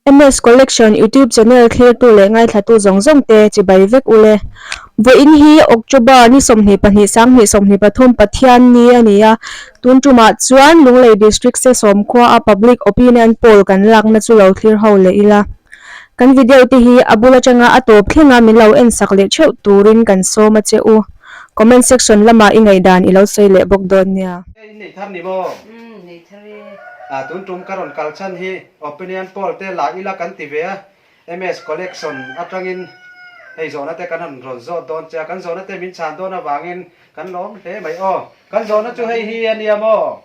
MS Collection YouTube channel thlirtu leh ngaithlatu zawng zawng te chibai vek u le. Vawiin hi October ni 22 sanghnih 23 Pathian ni a ni a, tun tumah chuan Lunglei District Sesawm khua a Public Opinion Poll kan lakna chu lo thlir ho leh ila. Kan video te hi a bul atanga a tawp thlenga min lo en sak leh theuh turin kan sawm a che u. Comment section lamah i ngaihdan i lo sawi leh bawk dawn nia. In nei thar ni maw? Umm nei thar e. A tun tum ka rawn kal chhan hi Opinion poll te la ila kan ti ve a, MS collection atangin hei zawhna te kan han rawn zawt dawn che a, kan zawhna te min chhan dawn avangin kan lawm hle mai aw. Kan zawhna chu hei hi a nia maw,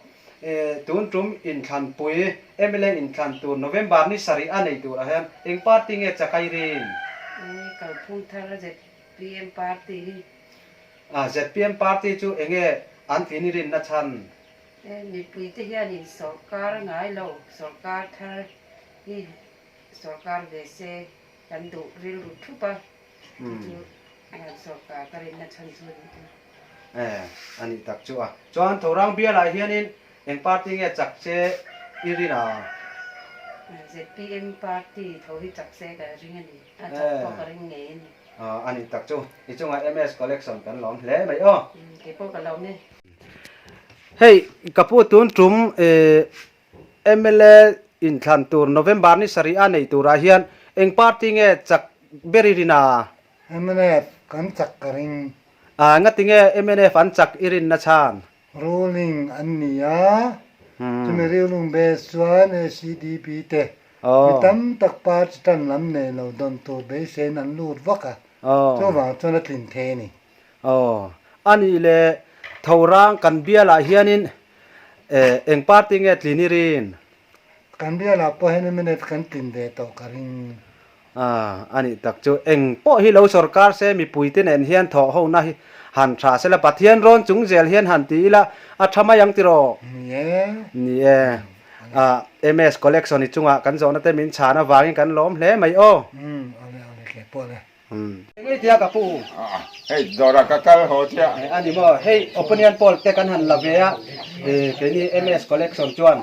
tun tum inthlanpui mla inthlan tur November ni sarih a nei turah hian eng party nge chakai rin? Kalphung thar zpm party hi. Zpm party chu enge an tlin i rinna chhan? He mipuite hianin sawrkar ngai lo, sawrkar thar hi sawrkar ve se kan duh rilru thup a, chu chu han sawrkar ka rinna chhan chu a ni ta. E, a nih tak chu a. Chuan Thorang bialah hianin eng party nge chak che i rin a? Zpm party tho hi chak se ka ring a ni, a chak pawh ka ring ngei a ni. A nih tak chu. I chungah MS Collection kan lawm hle mai aw. Kei pawh ka lawm e. Hei ka pu tun tum mla inthlan tur November ni sarih a neih turah hian eng party nge chak ber i rin a? Mnf kan chak ka ring. A ngati nge mnf an chak i rinna chhan? Ruling an ni a, chumi ruling base chuan ACDP te mi tam tak party tan lam nei lo dawn tur beiseiin an lut vak a, chuvang chuan a tlin thei a ni. Aw, a nih le Thorang kan bialah hianin eng party nge tlin i rin? Kan bialah pawh hian mnf kan tlin ve tawh ka ring. A, a nih tak chu eng pawh hi lo sawrkar se mipuite nen hian thawh hona hi han tha sela Pathian rawn chung zel hian han ti ila a tha mai ang tiraw? Ni e. Ni e. A, MS Collection i chungah kan zawhna te min chhan avangin kan lawm hle mai aw. Umm, awle awle hle pawh le. Engei tia ka pu? Hei dawrah ka kal haw chiah. A ni maw, hei opinion poll te kan han la ve a, keini MS collection chuan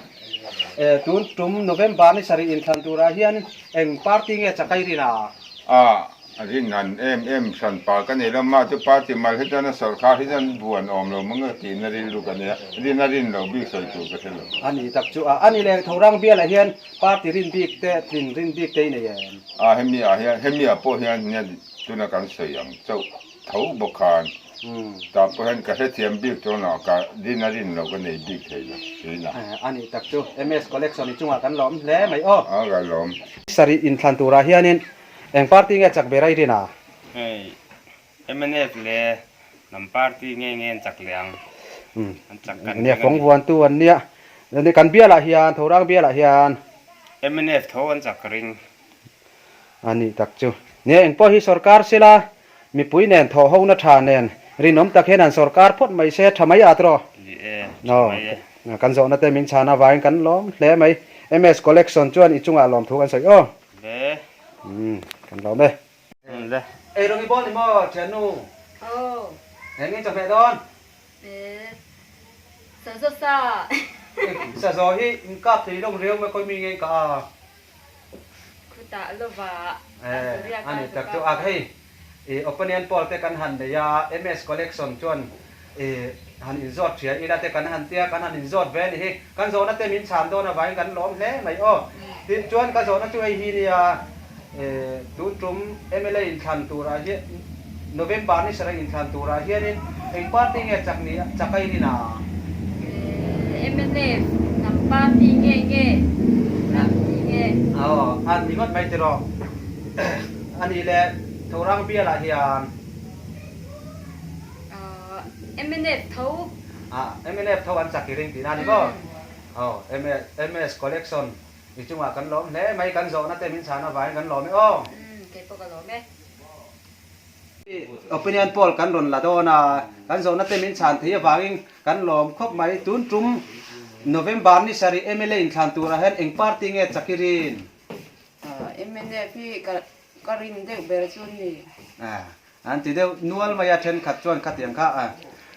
tun tum November ni sarih inthlan turah hian eng party nge chakai rin a? A rin han em em hran pa ka nei lo, mah chu party mal hi chuan a sawrkhar hi chuan buan awm lo mang ka tihna rilru ka nei a, rin a rin lo bik sawi tur ka hre lo. A ni tak chu a, a ni leh Thorang bialah hian Party rin bik te, tlin rin bik te i nei em? A, hemi ah hian, hemi ah pawh hian nia tuna kan sawi ang chauh tho bawk khan tah pawh hian ka hrethiam bik chuan lo, ka rin a rin lo ka nei bik thei lo thin a. A nih tak chu MS Collection i chungah kan lawm hle mai aw. A, ka lawm. Sarih inthlan turah hianin eng party nge chak ber a i rin a? Hei mnf leh hnam party nge nge an chak leh ang. An chak kan Nia fawng vuantu an nia. Ni kan bialah hian Thorang bialah hian. Mnf tho an chak ka ring. A nih tak chu. Nia engpawh hi sorkar sila mipui nen thawh hona tha nen rinawm tak hian an sorkar phawt mai se tha mai at rawh. Ni e, tha mai e. Kan zawhna te min chhan avangin kan lawm hle mai. MS Collection chuan i chungah lawmthu kan sawi aw. Le. Umm kan lawm e. Le. Ei rawng i bawl ni maw thiannu? Aw. Eng nge chawhmeh dawn? E, sazaw sa. Sazaw hi in kap thei lawng riau mai khawi mi nge in kah a? Khutah lova E, a ni tak chu a hei i opinion poll te kan han nei a, MS collection chuan i han inzawt hria ila te kan han tia, kan han inzawt ve a ni hi. Kan zawhna te min chhan dawn avangin kan lawm hle mai aw. Tin chuan ka zawhna chu hei hi nia, tun tum mla inthlan turah hian November ni sarih inthlan turah hianin eng party nge chak ni chak a in a? Mnf hnam party nge nge hnam ti nge? Aw a ni ngawt mai tiraw. A nih leh Thorang bialah hian. Mnf tho. Ah, mnf tho an chak i ring tihna a ni maw? Aw, MS Collection i chungah kan lawm hle mai, kan zawhna te min chhan avangin kan lawm e aw. Umm, kei pawh ka lawm e. Opinion poll kan rawn la dawn a, kan zawhna te min chhan thei avangin kan lawm khawp mai. Tun tum November ni sarih mla inthlan turah hian eng party nge chak i rin? Mnf hi ka rin deuh ber chu ni. An ti deuh nual mai a, thenkhat chuan khatiang kha a.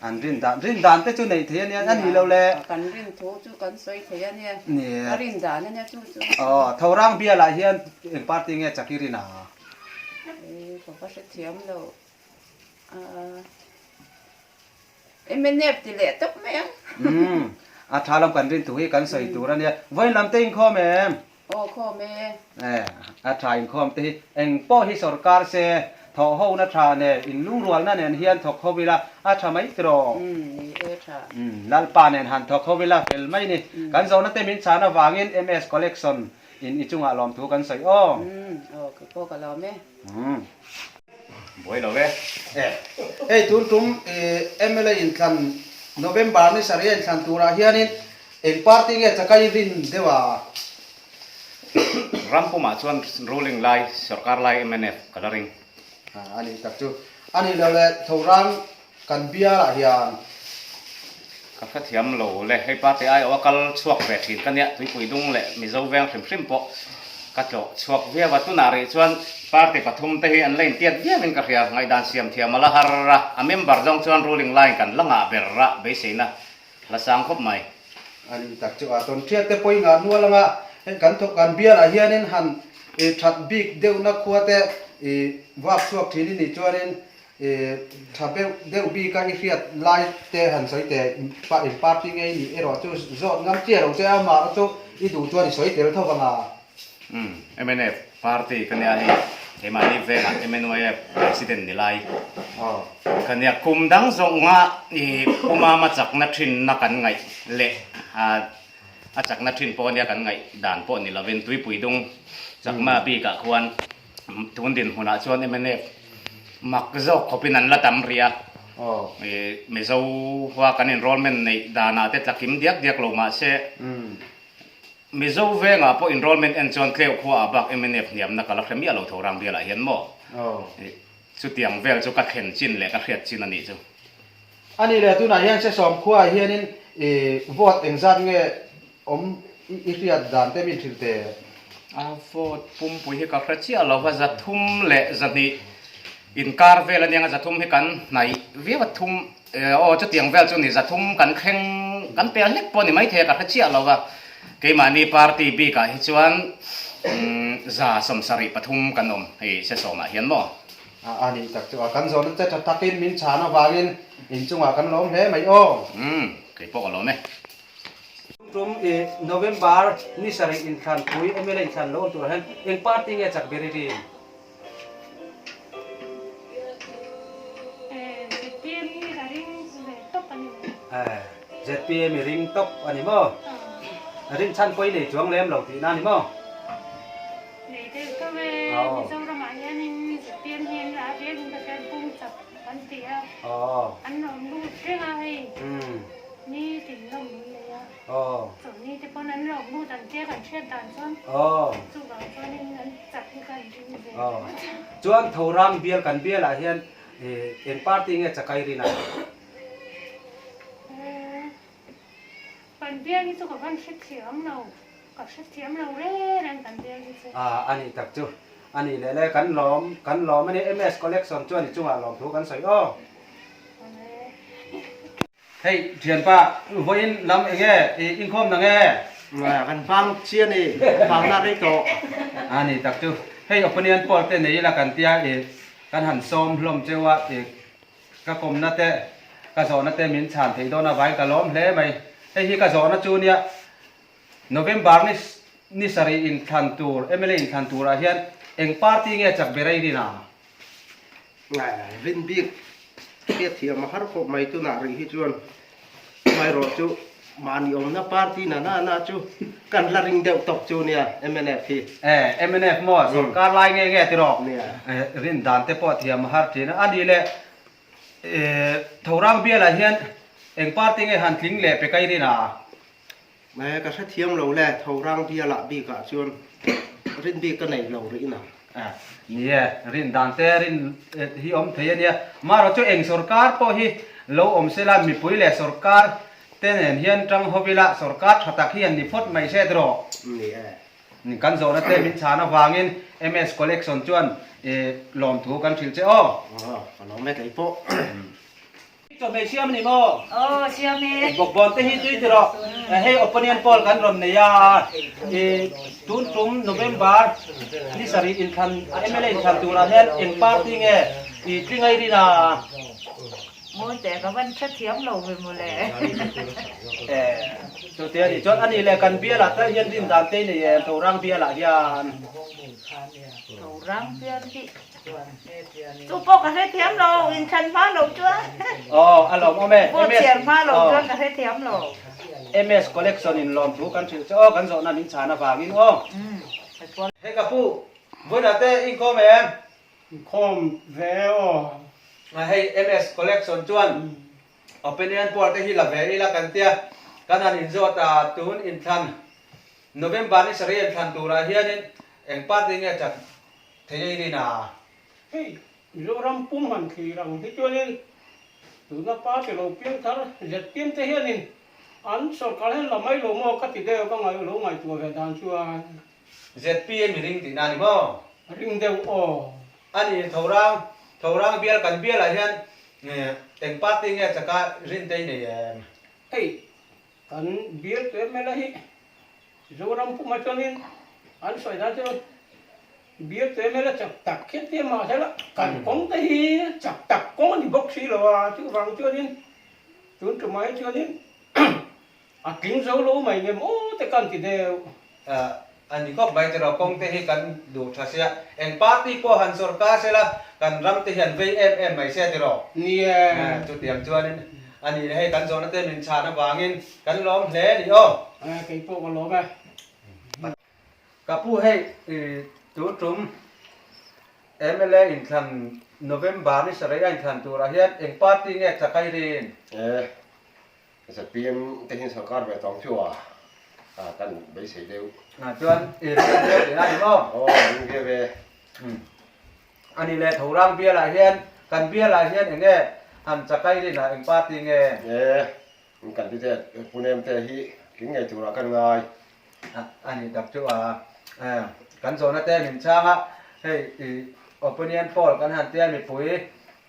An rin dan, rin dan te chu neih thei a nia, a ni lo le. Kan rin thu chu kan sawi thei a nia, Ni. a rin dan a nia chu chu. Aw, Thorang bialah hian eng party nge chak i rin a? Ee, ka va hrethiam lo. Aa, mnf ti leh tawp mai ang. Umm, a tha lam kan rin thu hi kan sawi tur a nia. Vawiin lam te inkhawm em? Aw khawm e. E, a tha inkhawm te hi eng pawh hi sorkar se thawh ho na tha nen inlungrualna nen hian thawk ho ila a tha mai tiraw? Umm ni e tha. Umm Lalpa nen han thawk ho ila fel mai ni. Kan zawhna te min chhan avangin MS Collection in i chungah lawmthu kan sawi aw. Umm aw kei pawh ka lawm e. Umm. Buai lo e. E, hei tun tum mla inthlan November ni sarih a inthlan turah hianin eng party nge chakai rin deuh a? Ram pumah chuan ruling lai sorkar lai mnf ka la ring. A ni tak chu. A nih loh le Thorang Kan bialah hian. Ka hrethiam lo le, hei party aiawh a kal chhuak ve thin ka nia, Tuipui dung leh Mizo veng hrim hrim pawh ka tlawh chhuak viau a, tunah rih chuan party pathum te hi an la intiat viauin ka hria, ngaihdan siam thiam a la har a, a member zawng chuan ruling line kan la ngah ber a, beiseina la sang khawp mai. A nih tak chu a tawn thiat te pawhin ngah hnual anga hei kan thawk kan bialah hianin han that bik deuhna khua te vak chhuak thin i nih chuanin I tha deuh deuh bik a, i hriat lai te han sawi teh in party ngei nih erawh chu zawt ngam chiah lo che a, amah chu i duh chuan i sawi tel tho vang a. Umm mnf party ka nia hei keimahni vengah MNYF president ni lai ka nia kum dang zawnga i pumama chakna thinna kan ngaih leh a chakna thin pawh nia kan ngaih dan pawh ni lovin tuipui dung chakma bikah khuan tun dinhmunah chuan mnf mak zawk khawpin an la tam rih a, Mizo hoa kan enrollment neih danah te tlakim diak diak lo mahse Mizo vengah pawh enrollment en chuan tleu khuaah bak mnf hniamna ka la hre miah lo tho rang bialah hian maw chutiang vel chu ka thlen chin leh ka hriat chin a nih chu. A nih leh tunah hian Sesawm khuaah hianin vote engzat nge awm i hriat dan te min hrilh teh? A vote pumpui hi ka hre chiah lo va, 300 leh 200 inkar vel aniang a, 300 hi kan hnaih viau a, thum aw chutiang vel chu ni, 300 kan thleng kan pel hlek pawh ni maithei a ka hre chiah lo va, keimahni party bikah hi chuan 73 kan awm hei Sesawmah hian maw? A nih tak chu a, kan zawhna che tha takin min chhan avangin inchungah kan lawm hle mai aw. Umm, kei pawh ka lawm e. Tum i November ni sarih inthlan pui mla inthlan lo awm turah hian eng party nge chak ber i rin? ZPM hi ka ring ve tawp a ni maw? ZPM i ring tawp a ni maw? Rin chhan pawh i nei chuang lem lo tihna a ni maw? Nei deuh tho e, Mizoramah hianin ZPM hi an la viau in ka hria, bung chak an ti a, an awm lut reng a hei, ni tin lawm an nei a, chawlhni te pawn an lawm lut an tia kan hriat dan chuan chuvang chuanin an chak hi ka inring ve ringawt a. Chuan Thorang bial kan bialah hian eng party nge chakai rin a? Kan bial hi chu ka van hrethiam lo. Ka hrethiam lo reng reng kan bial hi chu. Ah a nih tak chu. A nih leh le kan lawm kan lawm a ni MS collection chuan i chungah lawm thu kan sawi aw. Hei thianpa vawiin lam eng nge i inkhawm na nge? Kan hmang chiah a ni, hmang na rei tawh. A nih tak chu. Hei opinion poll te nei ila kan tia i kan han sawm hlawm cheu a i Ka kawmna te, ka zawhna te min chhan theih dawn avangin ka lawm hle mai. Hei hi ka zawhna chu nia, November ni ni sarih inthlan tur, mla inthlan turah hian eng party nge chak ber a i rin a? Rin bik hriatthiam a har khawp mai tunah rih hi chuan Amaherawh chu mahni awmna party na na na chu kan la ring deuh tawp chu nia mnf hi. E, mnf maw sorkar lai nge nge tiraw? Nia. Rin dan te pawh thiam a har thin a, a nih leh e Thorang bialah hian eng party nge han tling leh pe kai rin a? E, ka hrethiam lo le, Thorang bialah bikah chuan rin bik ka nei lo rih na. E, ni e, rin dan te rin hi awm thei a nia. Marawh chu eng sorkar pawh hi lo awm se la, mipui leh sorkar te nen hian tang ho ila, sorkar tha tak hi an ni phawt mai se tiraw? Ni e. Kan zawhna te min chhan avangin MS Collection chuan lawmthu kan hrilh che aw. Aw, ka lawm e kei pawh. Chawhmeh siam a ni maw? Aw siam e. Bawkbawn te hi tui ti rawh. Hei opinion poll kan rawn nei a, i tun tum November ni sarih inthlan mla inthlan turah hian eng party nge i tling a i rin a? Mawi teh ka van hre thiam lo ve mawle. E chuti a nih chuan a nih leh kan bialah tal hian rin dan te i nei em Thorang bialah hian? Thorang bial hi Chu pawh ka hrethiam lo, inthlan hma lo chuan. Aw, a lawmawm e. Vote chhiar hma lo chuan ka hrethiam lo. MS Collection in lawmthu kan hrilh che aw, kan zawhna min chhan avangin aw. Hei ka pu, vawiinah te i inkhawm em? Inkhawm ve e aw. Hei MS Collection chuan opinion poll te hi la ve ila kan tia, kan han inzawt a, tun inthlan November ni sarih inthlan turah hianin eng party nge chak Thei ei rin a. Hei Mizoram pum han thlir ang hi chuanin tuna party lo piang thar ZPM te hianin an sorkar hian la mai lo maw ka ti deuh ka ngaih lo ngaihtuah ve dan chuan. ZPM i ring tihna a ni maw? Ring deuh aw. A ni Thorang Thorang bial kan bialah hian eng party nge chaka rin te i nei em? Hei Kan bial tu mla hi Zoram pumah chuanin an sawi dan chu bial tu mla chak tak khian tia mahse la kan kawng te hi chak tak kawng a ni bawk si lo a, chuvang chuanin tun tumah hi chuanin a tling zo lo mai nge maw te kan ti deuh. A ni khawp mai tiraw kawng te hi kan duh tha sia, eng party pawh han sawrkar sela kan ram te hian vei em em mai sia tiraw? Ni e. Chutiang chuanin a ni hei kan zawhna te min chhan avangin kan lawm hle a ni aw. Kei pawh ka lawm e. Ka pu hei tun tum mla inthlan November ni sarei a inthlan turah hian eng party nge chakai rin? ZPM te hian sorkar ve tawng chu a kan beisei deuh. Ah chuan i ring viau tih na ni maw? Aw ring viau e. A ni leh Thorang bialah hian kan bialah hian eng nge han chakai rin ah eng party nge? E kan candidate Punem te hi tling ngei turah kan ngai. A ni tak chu a kan zawhna te min chhang a hei i opinion poll kan han tia mipui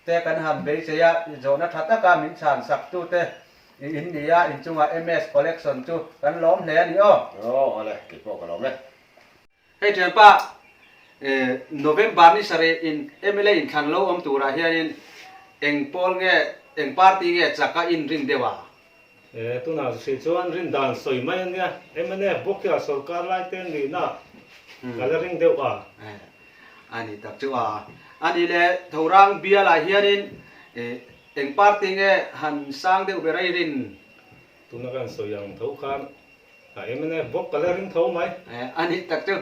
te kan han beisei a, zawhna tha taka min chhan sak tu te i in ni a, inchungah MS collection chu kan lawm hle a ni aw. Aw awle, kei pawh ka lawm e. Hei thianpa, November ni sarih in mla inthlan lo awm turah hianin eng pawl nge, eng party nge chak a inrin deuh a? E, tunah hrih chuan rin dan sawi mai a nia. Mnf bawk hi a sorkar lai te nihna ka la ring deuh a. E, a ni tak chu a. A ni le, Thorang bialah hianin eng party nge han sang deuh ber a i rin? Tuna kan sawi ang tho khan A mnf bawk ka la ring tho mai. A nih tak chu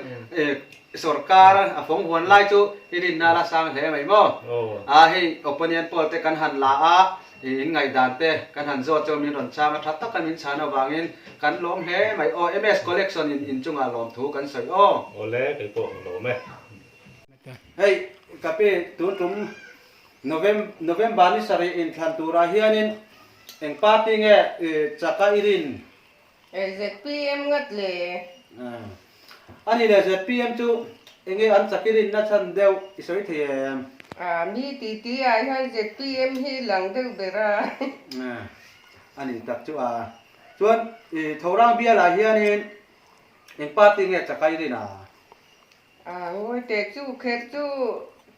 sorkar a fawng huan lai chu i rinna la sang hle mai maw? A hei opinion poll te kan han la a, in ngaihdan te kan han zawt chu min rawn chhang a, tha taka min chhan avangin kan lawm hle mai aw. MS collection in inchungah lawmthu kan sawi aw. Awle kei pawh ka lawm e. Hei ka pi tun tum November ni sarih inthlan turah hianin eng party nge chaka i rin? ZPM ngat le. A ni le ZPM chu enge an chak i rinna chhan deuh i sawi thei em? A mi ti ti ah hian ZPM hi lang deuh ber a. A ni tak chu a. Chuan i Thorang bialah hianin eng party nge chak a i rin a? A ngawi teh chu kher chu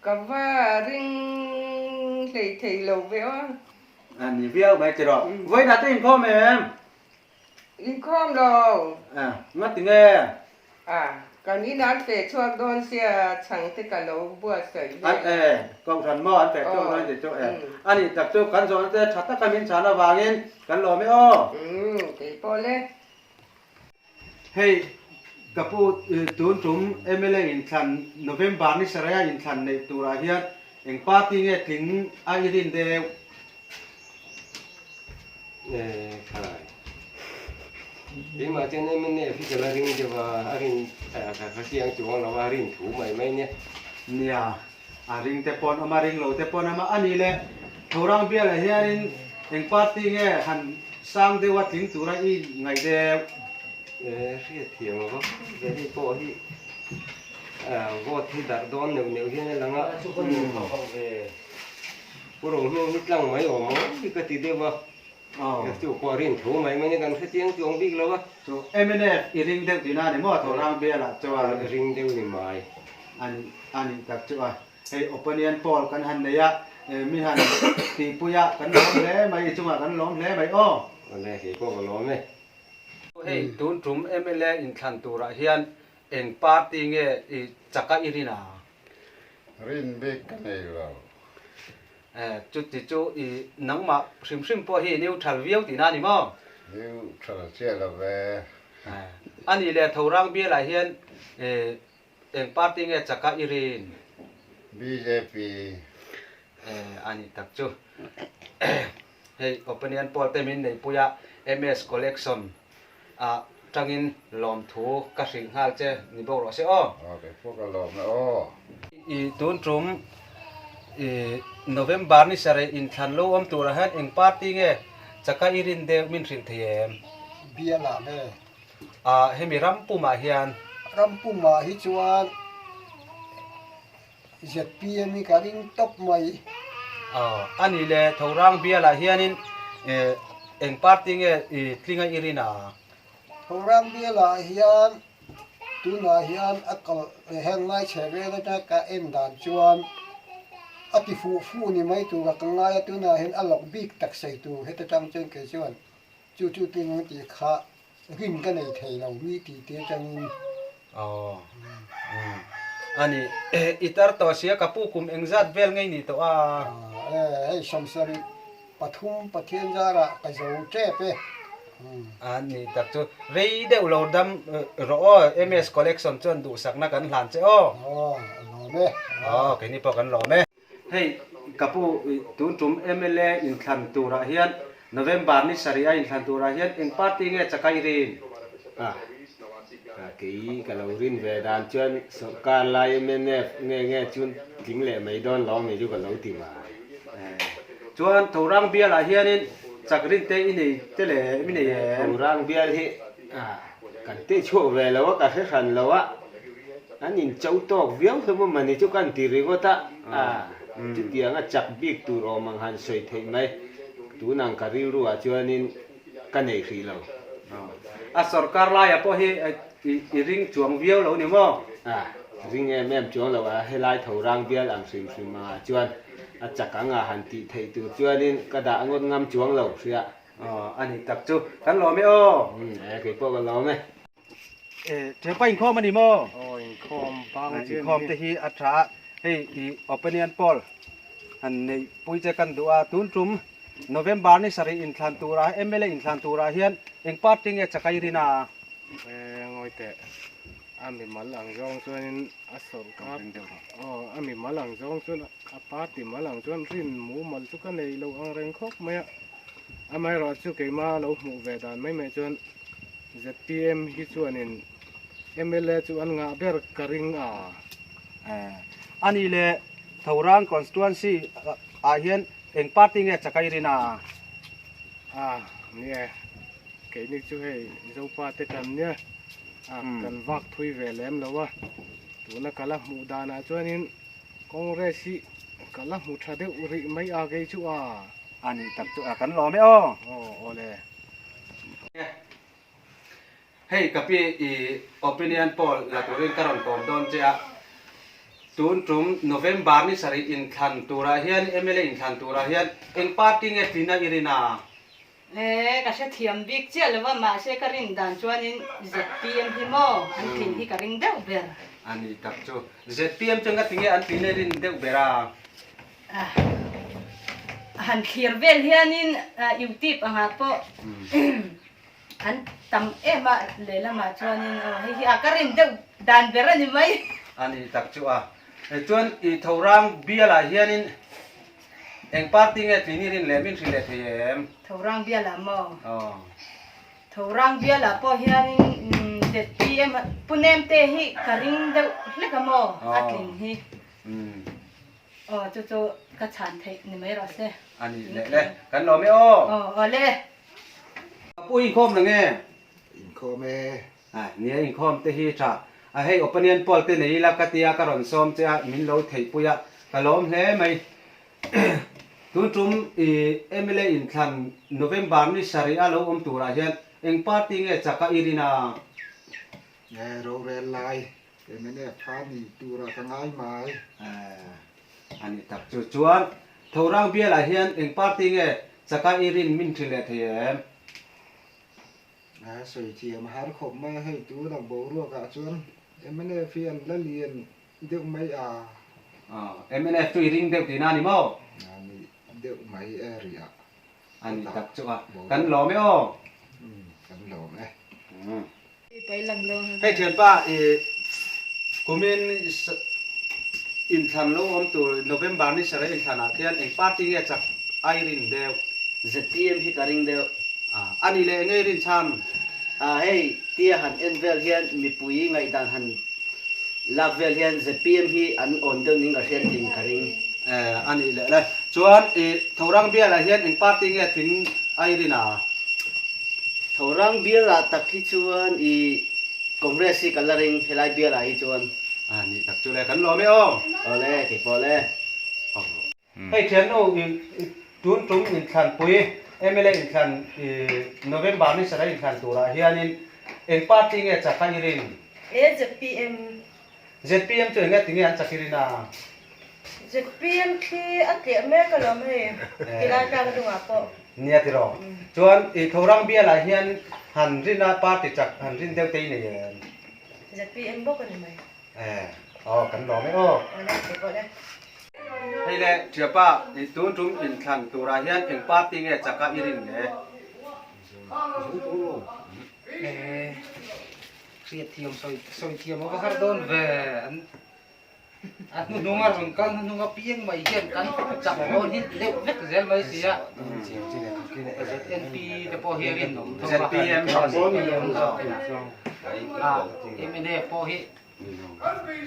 ka va ring hlei thei lo ve aw. A ni viau mai tiraw. Vawiinah te inkhawm em? Inkhawm lo. A ngati nge? A kan in an feh chhuak dawn sia chhang te ka lo buatsaih vel a. E kohhran maw an feh chhuak dawn tih chu e. A nih tak chu kan zawhna te tha taka min chhan avangin kan lawm e aw. Umm keipawh le. Hei ka pu tun tum mla inthlan November ni saraiha inthlan neih turah hian eng party nge tling a i rin deuh? Khai. Keimah chuan mnf hi ka la ring deuh a, a rin ka chiang chuang lo a, a rin thu mai mai nia. Nia, a ring te pawn awm a, ring lo te pawn awm a, a ni le Thorang bialah hianin eng party nge han sang deuha tling tura i ngaih deuh? Hriat thiam a va ve hei pawh hi vote hi darh dawn neuh neuh hian a lang a. Pu Rohming hi tlang mai awm ang hi ka ti deuh a, chu pawh rin thu mai mai nia kan hrechiang chuang bik lo a. Chu mnf i ring deuh tihna a ni maw Thorang bialah chuan? Ring deuh ni mai. A nih a nih tak chu a. Hei opinion poll kan han nei a, mi han tihpui a, kan lawm hle mai, i chungah kan lawm hle mai aw. Awle, kei pawh ka lawm e. Hei tun tum mla inthlan turah hian eng party nge i chaka i rin a? Rin bik ka nei lo. Chuti chu i nangmah hrim hrim pawh hi neutral viau tihna a ni maw? Neutral chiah lo ve. A nih leh Thorang bialah hian eng party nge chaka i rin? Bjp. A nih tak chu. Hei opinion poll te min neihpui a, MS collection ah tangin lawmthu ka hrilh nghal che ni bawk rawh se aw. Aw kei pawh ka lawm e aw. I tun tum i November ni sarei inthlan lo awm turah hian eng party nge chaka i rin deuh min hrilh thei em? Bialah le. Ah hemi ram pumah hian. Ram pumah hi chuan ZPM hi ka ring tawp mai. Aw, a nih le Thorang bialah hianin eng party nge i tlinga i rin a? Thorang bialah hian tunah hian a kal heng lai chhe vel atanga ka en dan chuan a ti fuh fuh ni mai tura ka ngai a, tunah hian a lawk bik tak sei tur heta tang chuan kei chuan Chu chu tling ang tih kha rin ka nei thei lo mi tih te atangin. Aw umm ani i tar tawh sia ka pu kum engzat vel ngei ni tawh a. E hei 73 Pathian zarah ka zo tep e. A ni tak chu rei deuh lo dam rawh aw MS collection chuan duhsakna kan hlan che aw. Aw a lawm e. Aw keini pawh kan lawm e. Hei ka pu tun tum mla inthlan turah hian November ni sarih a inthlan turah hian eng party nge chakai rin? A, kei ka lo rin ve dan chuan sawrkar lai mnf nge nge chun tling leh mai dawn lo ami chu ka lo ti mai. Chuan Thorang bialah hianin chak rin te i nei te le i nei em? Thorang bial hi kan teh chhuak ve lo a, ka hre hran lo a. An incho tawk viau hlawm a mani chu kan ti ringawt a, chutiang a chak bik tur awm ang han sawi theih mai, tunang ka rilru ah chuanin ka nei hrih lo. A sorkar laiah pawh hi i ring chuang viau lo ni maw? A ring em em chuang lo a, helai tho rang bial ang hrim hrim angah chuan a chak ang a han tih theih tur chuanin ka dah ngawt ngam chuang lo hria. A nih tak chu kan lawm e aw. E keipawh ka lawm e. Ṭhepa inkhawm a ni maw? Aw inkhawm bang chian hi. Inkhawm te hi a ṭha a, hei i opinion poll han neih pui che kan duh a, tun tum November ni sarih inthlan turah mla inthlan turah hian eng party nge chakai rin a? Ngawi teh, a mimal ang zawng chuanin a sawrkar aw a mimal ang zawng chuan a party mal ang chuan rin mumal chu ka nei lo ang reng khawp mai a, amaherawhchu keima lo hmuh ve dan mai mai chuan ZPM hi chuanin mla chu an ngah ber ka ring a. A nih leh Thorang constituency ah hian eng party nge chakai rin a? A ni e, keini chu hei Zopa te kan nia a kan vak thui ve lem lo a, tuna ka la hmuh danah chuanin Congress hi ka la hmu tha deuh rih mai a kei chu a. A nih tak chu a kan lawm e aw. Aw awle. Hei ka pi i opinion poll la turin ka rawn kawm dawn che a, tun tum November ni sarih inthlan turah hian mla inthlan turah hian eng party nge tlina i rin a? E, ka hrethiam bik chiah lo va, mahse ka rin dan chuanin zpm hi maw an tlin hi ka ring deuh ber. A ni tak chu. Zpm chu engati nge an tlin i rin deuh ber a? A han thlir vel hianin youtube angah pawh an tam em a lehlamah chuanin aw hei hi a ka rin deuh dan ber a ni mai. A ni tak chu a. Chuan i Thorang bialah hianin eng party nge tlin i rin leh min hrilh leh thei em? Thorang bialah maw? Aw. Thorang bialah pawh hianin zpm Pu Nemte hi ka ring deuh hlek a maw a tlin hi. Aw chu chu ka chhan theih ni mai rawh se. A ni leh le, kan lawm e aw. Aw aw le. Ka pu inkhawm na nge? Inkhawm e. A nia inkhawm te hi tha. A hei opinion poll te nei ila ka tia ka rawn sawm che a min lo theih pui a ka lawm hle mai. Tun tum i mla inthlan November ni sarih a lo awm turah hian eng party nge chak a i rin a? Nge rorel lai mnf kha ni turah ka ngai mai. A nih tak chu. Chuan Thorang bialah hian eng party nge chak a i rin min hrilh leh thei em? A sawi thiam a har khawp mai a, hei tunah boruakah chuan mnf hi an la lian deuh mai a. Mnf chu i ring deuh tihna a ni maw? A ni deuh mai e rih a. A ni tak chu a. Kan lawm e aw. Kan lawm e. Hei thianpa i kumin inthlan lo awm tur November ni sarih inthlanah khian eng party nge chak ai rin deuh? ZPM hi ka ring deuh. A ni leh engei rin chhan? Hei tia han en vel hian mipui ngaihdan han lak vel hian ZPM hi an awn deuh ning ka hriat tling ka ring. A nih leh le. Chuan i Thorang bialah hian eng party nge tling ai rin a? Thorang bialah tak hi chuan i Congress hi ka la ring helai bialah hi chuan. A nih tak chu le kan lawm e aw. Awle keipawh le. Hei thiannu i tun tum inthlanpui mla inthlan i November ni sarih inthlan turah hianin eng party nge chak a i rin? E zpm. Zpm chu enge tinge an chak i rin a? Zpm khi a tliah mek alawm hei tilai tlang dungah pawh. Nia tiraw. Chuan i Thorang bialah hian han rin a party chak han rin deuh te i nei em? Zpm bawk a ni mai. Eh, aw kan lawm e aw. Hei le Thiapa, i tun tum inthlan turah hian eng party nge chaka i rin le? Eh, hriatthiam sawi sawi thiam a va har dawn ve an a hnuhnung a rawn kal hnuhnung a piang mai hian kan chak dawn hi deuh vek zel mai si a. ZNP te pawh hi a rinawm tho a. ZPM MNF pawh hi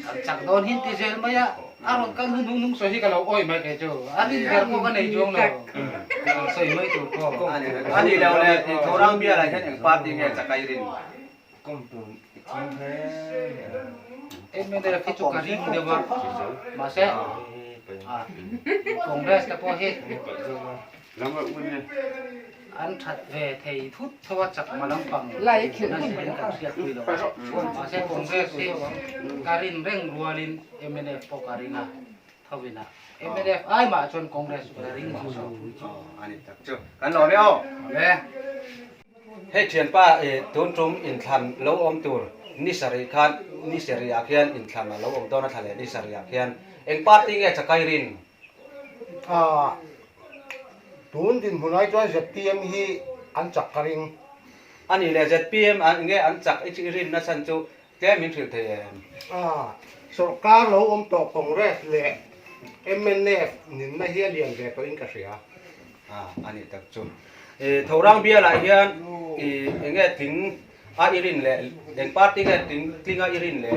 an chak dawn hin ti zel mai a, a rawn kal hnuhnung hnung sawi hi ka lo awih mai kei chu, a rin ber pawh ka nei chuang lo, sawi mai tur pawh. A ni lo le, Thorang bialah hian eng party nge chakai rin? MNF hi chu ka ring deuh a, mahse Congress te pawh hi An that ve thei thut tho a chakma lampang nasa in kan hriat pui lo a, mahse Congress hi ka rin reng rualin mnf pawh ka ring a tho in a, mnf ai mah chuan Congress chu ka la ring mah zawk. A ni tak chu kan lawm e aw. Awle. Hei thianpa i tun tum inthlan lo awm tur ni sarih khan ni sarih ah khian inthlan a lo awm dawn a thla leh ni sarih ah khian eng party nge chakai rin? A, tun dinhmun ai chuan zpm hi an chak ka ring. A nih leh zpm ah nge an chak i rinna chhan chu tlem min hrilh thei em? A, sawrkar lo awm tawh Congress leh mnf ninna hi a lian ve tawhin ka hria. A, a nih tak chu. I Thorang bialah hian i enge tling a i rin leh eng party nge tling tling a i rin le?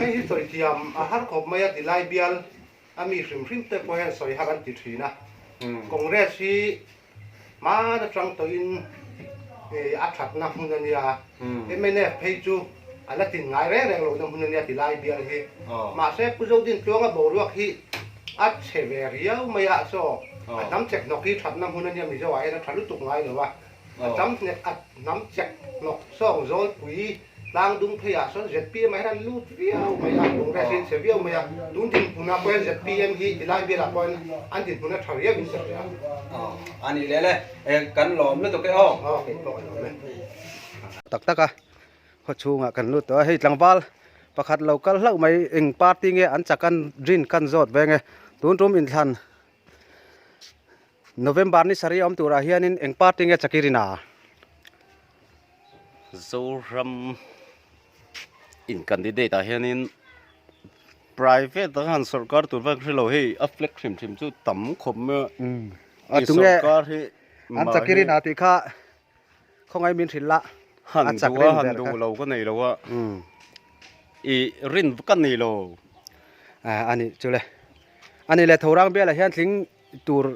Hei hi sawi thiam a har khawp mai a ti lai bial A mi hrim hrim te pawh hian sawi har an ti thin a. Congress hi hman atang tawhin a thatna hmun a nia. Mnf phei chu a la tin ngai reng reng lohna hmun a nia ti lai bial hi. Mahse Pu Zodintluanga boruak hi a chhe ve riau mai a, so a hnam chek hnawk hi thatna hmun a nia Mizo ah hian a tha lutuk ngai lo a. A tam hnek a hnam chek hnawk sawng zawlpui tlang dung phei ah sawn zpm ah hian an lut viau mai a, Congress hi an chhe viau mai a, tun dinhmun ah pawh hian zpm hi tilai bial ah pawh hian an dinhmun a tha riau in ka hria. Aw a nih leh le kan lawm lutuk e aw. Aw kei pawh ka lawm e. Tak tak a khaw chhungah kan lut tawh a, hei tlangval pakhat lo kal hlauh mai eng party nge an chak an rin kan zawt veng e, tun tum inthlan November ni sarih a awm turah hianin eng party nge Chakirina? Zoram in candidate ah hianin private a han sorkar tur vek hrelo hei a flag hrim hrim chu tam khawp mai a a tunge an Chakirina tih kha khawngaih min hrilh la han duh a han duh lo ka nei lo a i rin ka nei lo a ni chu le a ni le Thorang bialah hian tling tur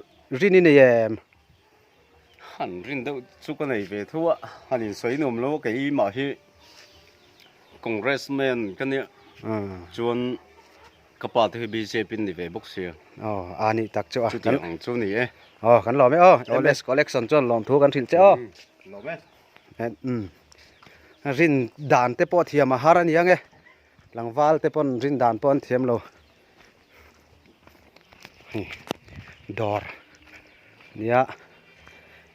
rin i nei em? Han rin deuh chu ka nei ve tho a, han insawi nuam lo a keimah hi Congress man ka nia chuan. Ka pa te hi bjp in ni ve bawk sia. Aw a nih tak chu a. Chutiang ang chu ni e. Aw kan lawm e aw. MS collection chuan lawmthu kan hrilh che aw. Lawm e. Umm rin dan te pawh thiam a har a ni ang e. Tlangval te pawn rin dan pawh an thiam lo. Hei dawr nia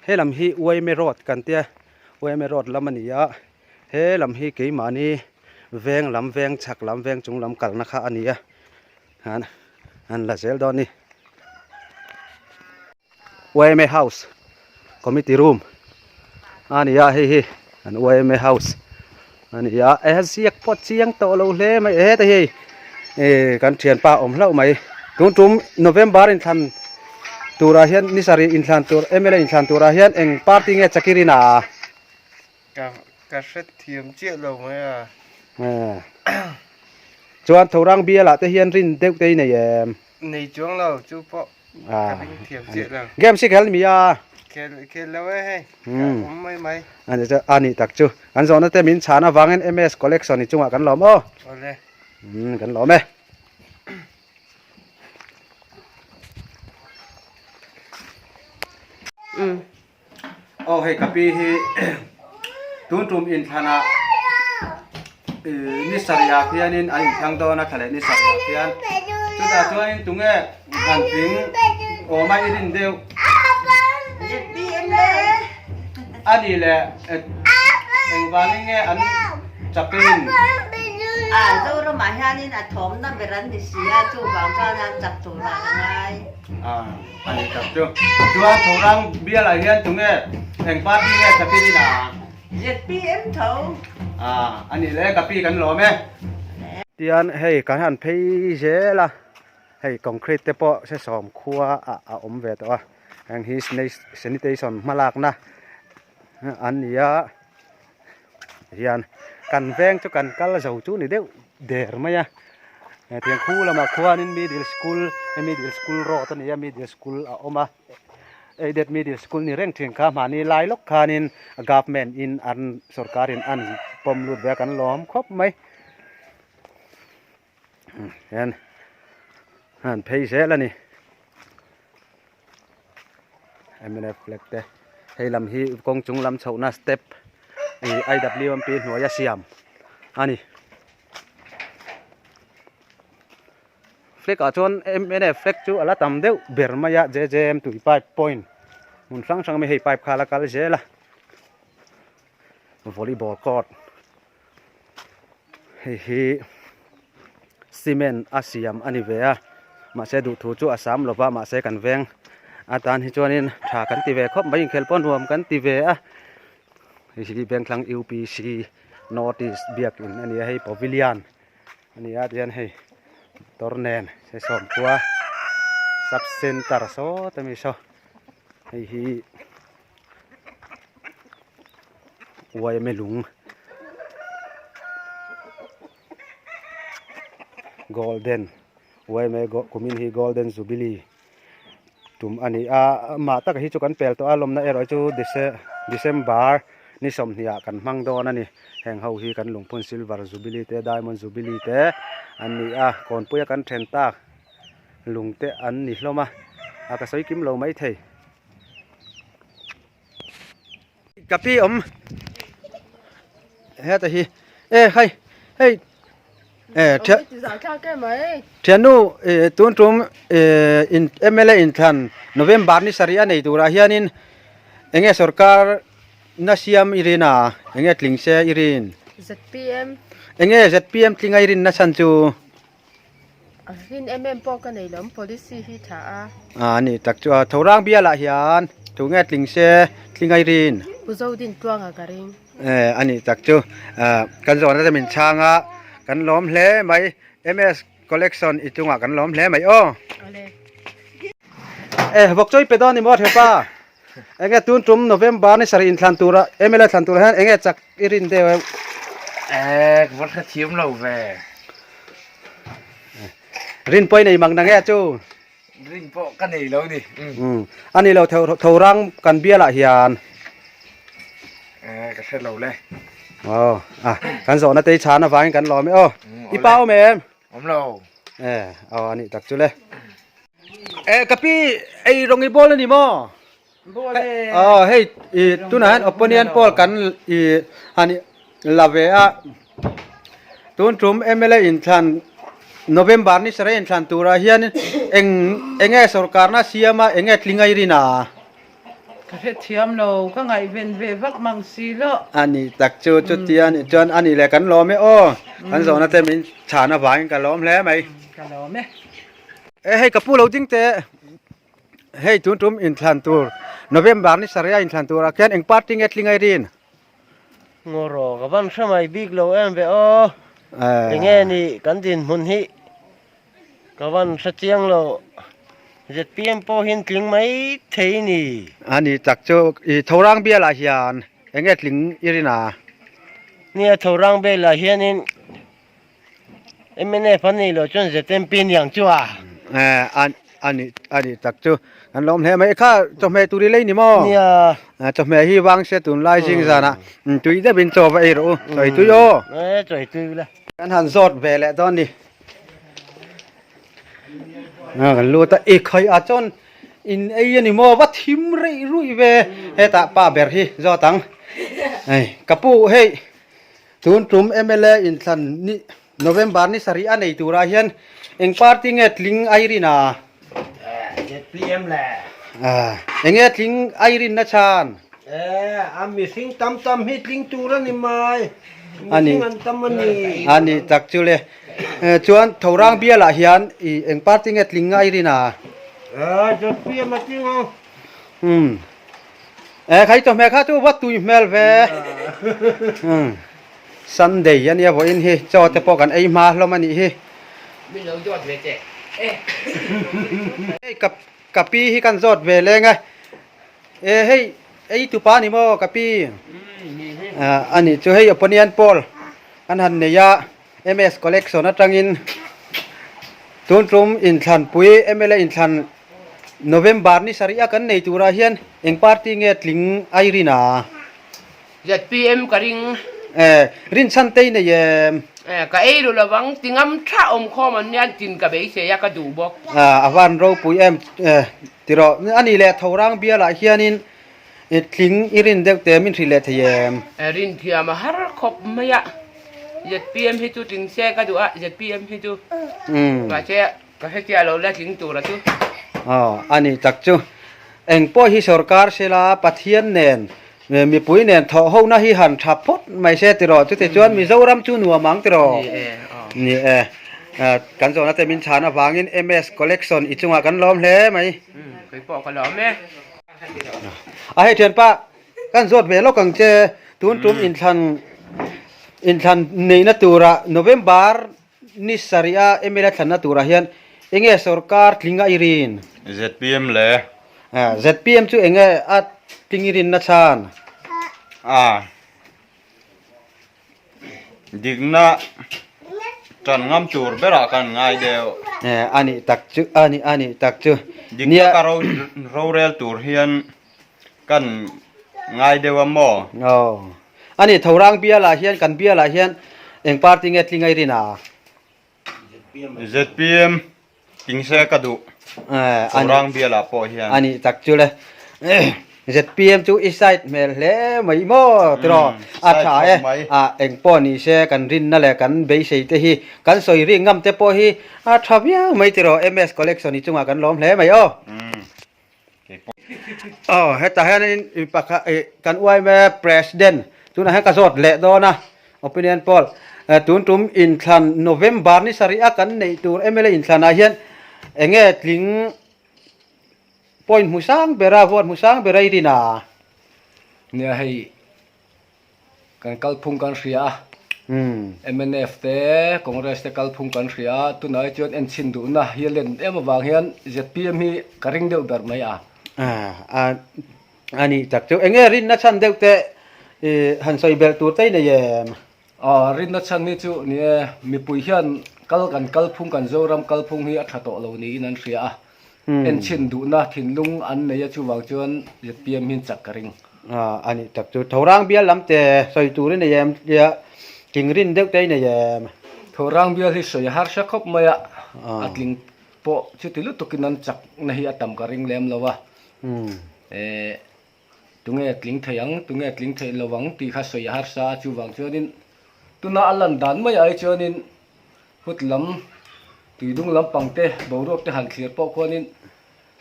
he lam hi Uaime road kan tia Uaime road lam a ni a he lam hi keimahni veng lam veng chhak lam veng chung lam kalna kha a ni a han an la zel dawn a ni. Yma house committee room a ni a hei hi an yma house a ni a eh ziak pawh chiang tawh lo hle mai heta hi hei eh kan thianpa awm hlauh mai tun tum november inthlan turah hian ni sarih inthlan tur mla inthlan turah hian eng party nge chakirin a Ka ka hrethiam chiah lo mai a. Chuan Thorang bialah te hian rin deuh te i nei em? Nei chuang lo chu pawh ka ring thiam chiah lo. Game si khel mi a? Khel khel lo e hei. Ka awm mai mai. Ani chu a nih tak chu. Kan zawhna te min chhan avangin MS collection i chungah kan lawm aw. Awle. Umm kan lawm e. Aw hei ka pi hi tun tum inthlanah ni sarihah khianin an inthlang dawn a thla leh ni sarihah khian chutah chuanin tunge han tling awma i rin deuh a nih leh engvangin nge an chapin A Zoramah hianin a thawmna ber an ni si a chuvang chuan an chak turah ka ngai. A ni tak chu. Chuan Thorang bialah hian tunge eng party nge Thapin in a? ZPM tho. A a nih le ka pi kan lawm e. Tian hei kan han phei zel a, hei concrete te pawh sesawm khua ah a awm ve tawh a, heng hi sanitation hmalakna an ni a, hian kan veng chu kan kal zo chu ni deuh der mai a hetiang khu lamah khuanin middle school middle school road a ni a middle school a awm a aided middle school ni reng thin kha mahni lai lawk khanin government in an sorkar in an pawm lut ve a kan lawm khawp mai hian an phei zel a ni. Mnf flag te hei lam hi kawng chung lam chhohna step ih IWMP hnuaia siam a ni flag ah chuan mnf flag chu a la tam deuh ber mai a JJM tui pipe point hmun hrang hrang ami hei pipe kha a la kal zel a volleyball court. Hei hi cement a siam a ni ve a mahse duhthu chu a sam lova mahse kan veng atan hi chuanin tha kan ti ve khawp mai inkhel pawh nuam kan ti ve a hei hi Vengthlang UPC North East biakin a ni a hei pavilion a ni a tihian hei motor nen se sawmkhua sub center saw te mi saw hei hi. Uaime lung golden uaime kumin hi golden jubilee tum a ni a amah taka hi chu kan pel tawh a lawmna erawh chu december ni 20 ah kan hmang dawn a ni heng ho hi kan lungphun silver jubilee te diamond jubilee te an ni a kawnpuia kan then tak lung te an ni hlawm a a ka sawi kim lo maithei. Ka pi awm heta hi e hei hei e thiannu e tun tum e in mla inthlan November ni sarih a nei turah hianin enge sorkar na siam i rin a enge tling se i rin zpm enge zpm tlinga i rin na chhan chu A rin em em pawh ka nei lo policy hi tha a. A ni tak chu a Thorang bialah hian thu nge tling se tling ai rin. Pu Zodin Tluanga ka ring. E a ni tak chu kan zawhna te min chhang a kan lawm hle mai MS collection i chungah kan lawm hle mai aw. Awle. E vawk chawi pe dawn ni maw Theupa. Enge tun tum November ni sarih inthlan tura mla thlan turah hian enge chak i rin deuh em? Eh, ka va hrethiam lo ve. Rin pawh i nei mang nang e chu? Rin pawh ka nei lo ni. Um, a ni lo tho rang kan bialah hian. Eh, ka hre lo le. Oh, ah, kan zawhna te i chhan avangin kan lawm e aw. I pa awm em? Awm lo. E aw a nih tak chu le. E ka pi ei rawng i bawl a ni maw? Bawl e. Aw hei i tunah hian opinion poll kan i han la ve a. Tun tum mla inthlan November ni sarei inthlan turah hian eng enge sorkarna siam a enge tling a i rin a? Ka hrethiam lo, ka ngaihven ve vak mang si lo. A nih tak chu chutia nih chuan a nih leh kan lawm e aw, kan zawhna te min chhan avangin ka lawm hle mai. Ka lawm e. E hei ka pu lo ding teh, hei tun tum inthlan tur November ni sarei a inthlan turah khian eng party nge tling a i rin? Ngaw ka van hre mai bik lo em ve aw, enge nih kan dinhmun hi. Ka van hre chiang lo, zpm pawh hian tling mai thei ni. A ni tak chu i Thorang bialah hian eng nge tling i rin a? Nia Thorang bialah hianin mnf an nih loh chuan ZMP niang chu a. A ni a ni tak chu kan lawm hle mai. Kha chawhmeh tur i lei ni maw? Nia. Chawhmeh hi vang se tunlai zing zanah tui deuhin chaw va ei rawh u. Chawi tui aw. E chawi tui ula. Kan han zawt ve leh dawn ni. Kan lut a, i khawi ah chuan in ei a ni maw va thim reih ruih ve hetah pa ber hi zawt ang. Hei ka pu hei tun tum mla inthlan ni November ni sarih a nei turah hian eng party nge tling Irene a? ZPM le. Enge tling Irene na chhan? E, a mihring tam tam hi tling tur a ni mai. Ani. Mihring an tam a ni. Ani tak chu le. Chuan Thorang bialah hian i eng party nge tling Irene a? E, ZPM a tling ang. Um. E, khai chawhmeh kha chu va tui hmel ve. Um. Sunday a nia vawiin hi chaw te pawh kan ei hma hlawm a nih hi. Min lo zawt ve teh. Hei ka ka pi hi kan zawt ve leng e. E hei ei tupa ni maw ka pi? A nih chu hei opinion poll an han nei a MS collection atangin tun tum inthlanpui mla inthlan November ni sarih a kan nei turah hian eng party nge tling Irene a? ZPM ka ring. Eh, rinchhan te i nei em? Eh, ka ei ru lovang, ti ngam tha awm khawm an nia, tin ka beisei a, ka duh bawk. Ah, a van ropui em, eh, tiraw, a nih leh Thorang bialah hianin i tling i rin deuh te min hrilh leh thei em? Eh, rin thiam a har khawp mai a, ZPM hi chu tling se ka duh a, ZPM hi chu, mahse ka hrechiah lo la tling tura chu. Aw, a nih tak chu. Eng pawh hi sorkar sela Pathian nen Mipui nen thawh hona hi han tha phawt mai se tiraw, chutichuan Mizoram chu nuam ang tiraw? Ni e, aw. Ni e, kan zawhna te min chhan avangin MS Collection i chungah kan lawm hle mai. Umm, kei pawh ka lawm e. A hei thianpa, kan zawt ve lawk ang che, tun tum inthlan inthlan neihna turah November ni sarih a mla thlanna turah hian enge sorkar tling a i rin? Zpm le. Zpm chu enge a tling i rinna chhan? A. Dikna tan ngam tur berah kan ngai deuh. A nih tak chu, a nih a nih tak chu. Dikna ka rorel tur hian kan ngai deuh a maw? Aw. A nih Thorang bialah hian kan bialah hian eng party nge tling a i rin a? Zpm tling se ka duh. Thorang bialah pawh hian. A nih tak chu le. Zpm chu i side hmel hle mai maw tiraw? A tha e. A eng pawh ni se kan rinna leh kan beisei te hi kan sawi rik ngam te pawh hi a tha viau mai tiraw? MS collection i chungah kan lawm hle mai aw. Aw hetah hianin i pakhat ih kan uaime president tunah hian ka zawt leh dawn a opinion poll tun tum inthlan November ni sarih a kan neih tur mla inthlanah hian eng nge tling point hmu sang ber a vote hmu sang ber a i rin a. Nia hei Kan kalphung kan hria a, mnf te, Congress te kalphung kan hria a, tunah hi chuan enchhin duhna hi a len em avang hian zpm hi ka ring deuh ber mai a. A nih tak chu. Enge rinna chhan deuh te han sawi belh tur te i nei em? Aw, rinna chhan hi chu ni e, mipui hian kal kan kalphung kan Zoram kalphung hi a tha tawh lo niin an hria a, Enchhin duhna thinlung an nei a chuvang chuan zpm hian chak ka ring. A nih tak chu. Thorang bial lam te sawi tur i nei em tia thing rin deuh te i nei em? Thorang bial hi sawi a harsa khawp mai a. A tling pawh chuti lutukin an chakna hi a tam ka ring lem lo a. Eh tunge tling thei ang, tunge tling thei lo ang tih kha sawi a harsa a, chuvang chuanin tuna a lan dan maiah hi chuanin hut lam tuidung lampang te boruak te han thlir pawh khuanin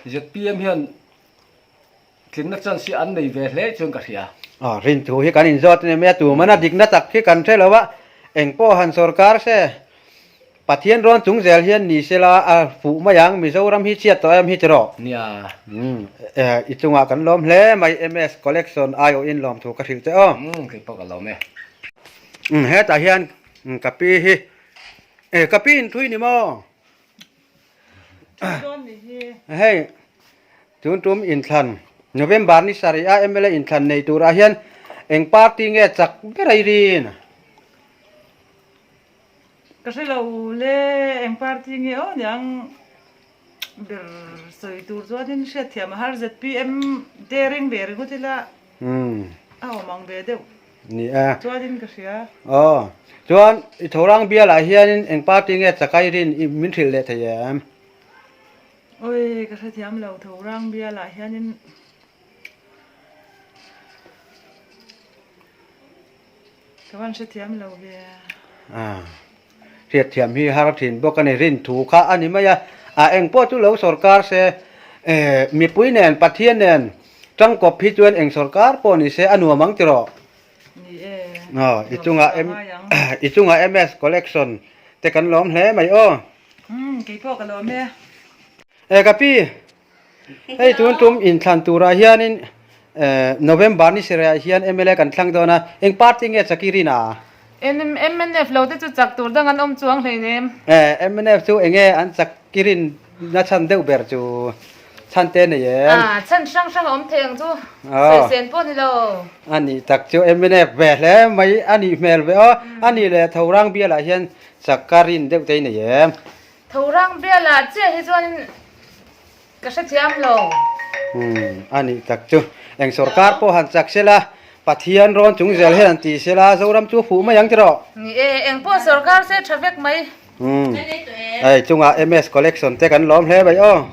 zpm hian Tlinna chance hi an nei ve hle chuan ka hria. Aw, rin thu hi kan inzawt a ni mai a, tu mana dikna tak hi kan hre lo a, eng pawh han sorkar se, Pathian rawn chung zel hian ni sela a fuh mai ang, Mizoram hi chhiat tawh em hi tiraw? Nia. Umm, i chungah kan lawm hle mai, MS Collection aiawhin lawm thu ka hrilh che aw. Umm, kei pawh ka lawm e. Umm, hetah hian ka pi hi, e ka pi inthui ni maw? Hei tun tum inthlan November ni sarih a mla inthlan nei turah hian eng party nge chak ber a i rin? Ka hre lo le eng party nge aw niang ber sawi tur chuanin hriatthiam a har zpm te ring ve ringawt ila a awm ang ve deuh. Ni e. Chuanin ka hria. Aw. Chuan i Thorang bialah hianin eng party nge chakai rin i min hrilh leh thei em? Oi, ka hrethiam lo Thorang bialah hianin ka van hrethiam lo ve. Ah. Hriatthiam hi har thin bawk a ni. Rin thu kha a ni mai a. A eng pawh chu lo sorkar se, eh, mipui nen, Pathian nen tangkawp hi chuan eng sorkar pawh ni se a nuam ang tiraw? Ni e. Aw, i chungah M, i chungah MS collection te kan lawm hle mai aw. Umm, kei pawh ka lawm e. Eh, ka pi, Hei tun tum inthlan turah hianin November ni sarihah hian mla kan thlang dawn a, eng party nge Chakirina a? Mnf lo te chu chak tur dang an awm chuang hleinem. Mnf chu enge an Chakirin na chhan deuh ber chu chhan te nei em? A, chhan hrang hrang a awm thei ang chu, sawisên pawh ni lo. A nih tak chu mnf ve hle mai a nih hmel ve aw, a nih leh Thorang bialah hian Chakarin deuh te i nei em? Thorang bialah chiah hi chuanin Ka hrethiam lo. Umm a nih tak chu. Eng sorkar pawh han chak sela, Pathian rawn chung zel hian han ti sela, Zoram chu a fuh mai ang tiraw? Ni e, eng pawh sorkar se tha vek mai. Umm hei chungah MS collection te kan lawm hle mai aw.